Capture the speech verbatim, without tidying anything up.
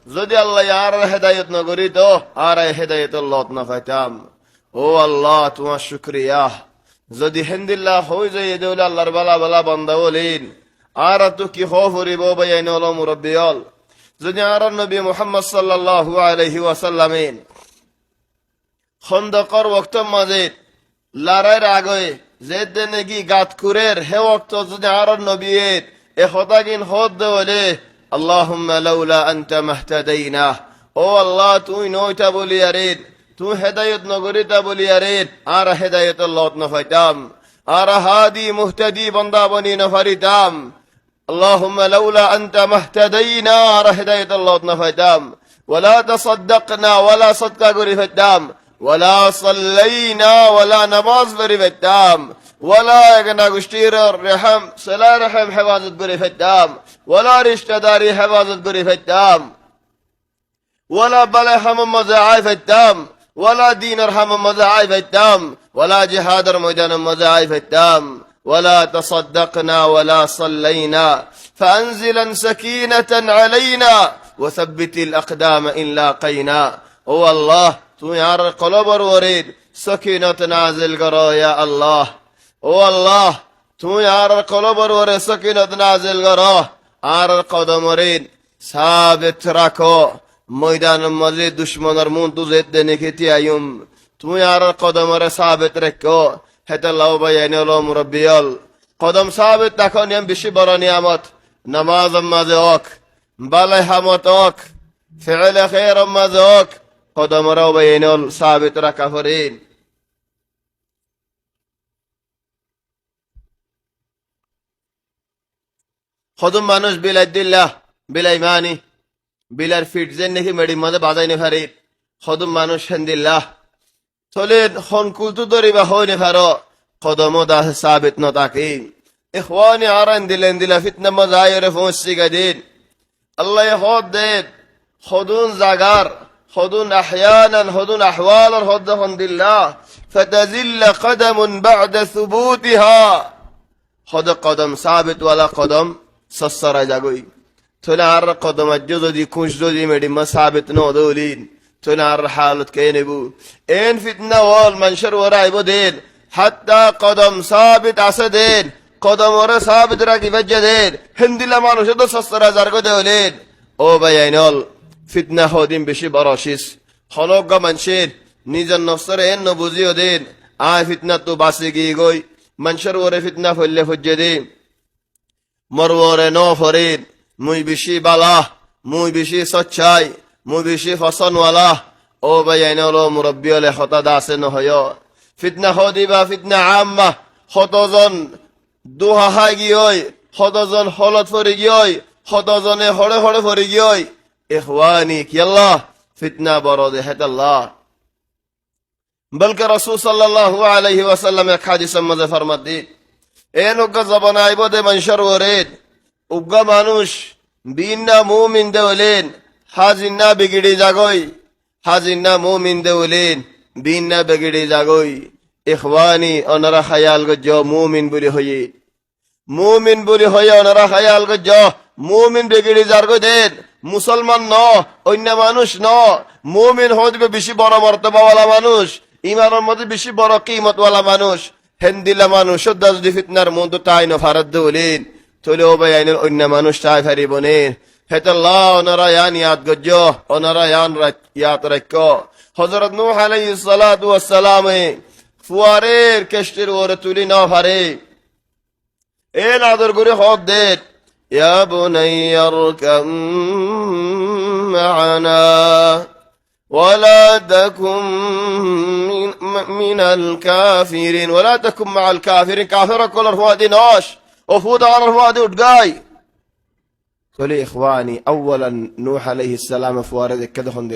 Zodi Allaye añáráre hedayot nogoríto, añára e hedayotor lot nofaitám. Ó Allah, tuáñr cúkuriya. Zodi héndilla hoói zaiyé dé óile Allar bála bála banda óilin, añáráttu ki hoó foribó, báiyain ól, murobbi ól? Zodi añárár nobi Muhammad sallallahu alaihi wasallame Hóndokor woktór mazé, laráir age, zeédde néki gat kurér, hé woktót zodi añárár nobiye e hotágin hoódde óile, اللهم لولا أنت ما اهتدينا. Ó Allah, tuñí noóita bóli aré, tuñí hedayot nogoríta bóli aré, añára hedayotor lot nofaitám. Añára hadi muhtadi banda boni nofaritám. اللهم لولا أنت ما اهتدينا, añára hedayotor lot nofaitám. ولا تصدقنا, wala sodka gorí faitám. ولا صلينا, wala nomaz forí faitám. Wala egana guctír rehém, sela rehém hefazot gorí faitám. Wala rictadari hefazot gorí faitám. Wala bálai hamor mazé ai faittám, wala dinor hamor mazé ai faittám, wala jihador moidanor mazé ai faittám, ولا تصدقنا ولا صلينا، فأنزل سكينة علينا وثبت الأقدام إن لاقينا. Ó Allah, tuñí añárar kolbor uore sokinot nazil goró, ya Allah. Ó Allah, tuñí añárar kolbor uore sokinot nazil goró, añárar kodomoré sabit rakó, moidanor mazé ducmonor muúntu zeédde néki tíaiyum, tuñí añárar kodomoré sabit raikkó. Hétolla ó báiyain ól, murobbi ól, kodom sabit rakón yián bicí boro niyamot. Nomazor mazé ók, bálai hamot ók, feéle kéror mazé ók, kodomoré ó báiyain ól sabit raká foré. Hodún manúic bilai dilla, bilai maní, bilair fit zeén néki meçir mazé bazai nofarér. Hodún manúic héndilla. Tóile hon kultú dóriba hoói nofaró, kodomó dase sabit notáke. Ikhwani, añára héndilla héndilla fitnar mazé aiyóre foóñsi giyé dé. Allaye hoódde, hodún zagar, hodún ahyanan, hodún ahwalor hoódde hondilla, فتزل قدم بعد ثبوتها. Hodé kodom sabit wala kodom sossorai zagói. Tóile añárar kodom aijjó zodi kúñc zodi meçir mazé sabit nóde óile, tóile añárar halot keén óibo? Eén fitna ól maincór uore aibó dé, hatta kodom sabit asé dé, kodomoré sabit rakí faijjé dé, héndilla manúic ódde sossorai zargói dé óile, ó báiyain ól, fitna hodún bicí boro cis. Honó uggwá maincé nizor nofsóre eén nobuzíyo dé, aññí fitnattu basi giyí goi, maincór uore fitna foillé foijjé dé, mor uore nóforér, mui bicí bála, mui bicí sóccai, mui bicí fosón wala. Ó báiyain ól, murobbi ól, e hotá dase nohoiyó. Fitna hodún ba fitna amma, hotozon duha hái giyói, hotozon holot fori giyói, hotozone hoçé hoçé fori giyói. Ikhwani, kiyólla? Fitna boro dé hétolla. Bolke Rosul sallallahu alaihi wasallam ek hadisor mazé formadde, eén uggwá zobana aibó dé maincór uore, uggwá manúic biínna mumin dé óile, házinna bigiçi zagói, házinna mumin dé óile, biínna bigiçi zagói. Ikhwani, onora háyal goijjó, mumin buli hoiyé. Mumin buli hoiyé onora háyal goijjó, mumin bigiçi zargói dé, musolman no, oinno manúic no, mumin hoódde bicí boro mortoba wala manúic, imanor mazé bicí boro kimot wala manúic. Héndilla manúic ódda zodi fitnar muúntu tái nofaré dé óile, tóile ó báiyain ól, oinno manúic tái faribó né? Hétolla onora yián yad goijjó, onora yián rai-, yad raikkó. Hozorot Nuh alaihis salatu wassalame fuaré kectir uore tuli nofaré. Eén ador gorí hoódde, يا بني اركب معنا ولا تكن من، من الكافرين، ولا تكن مع الكافرين. Kafer ókkolor fúañti noóic. Ó fut añárar fúañti uth goi. Tóile ikhwani, awwalan Nuh alaihis salame fuaré dekké dé hondilla.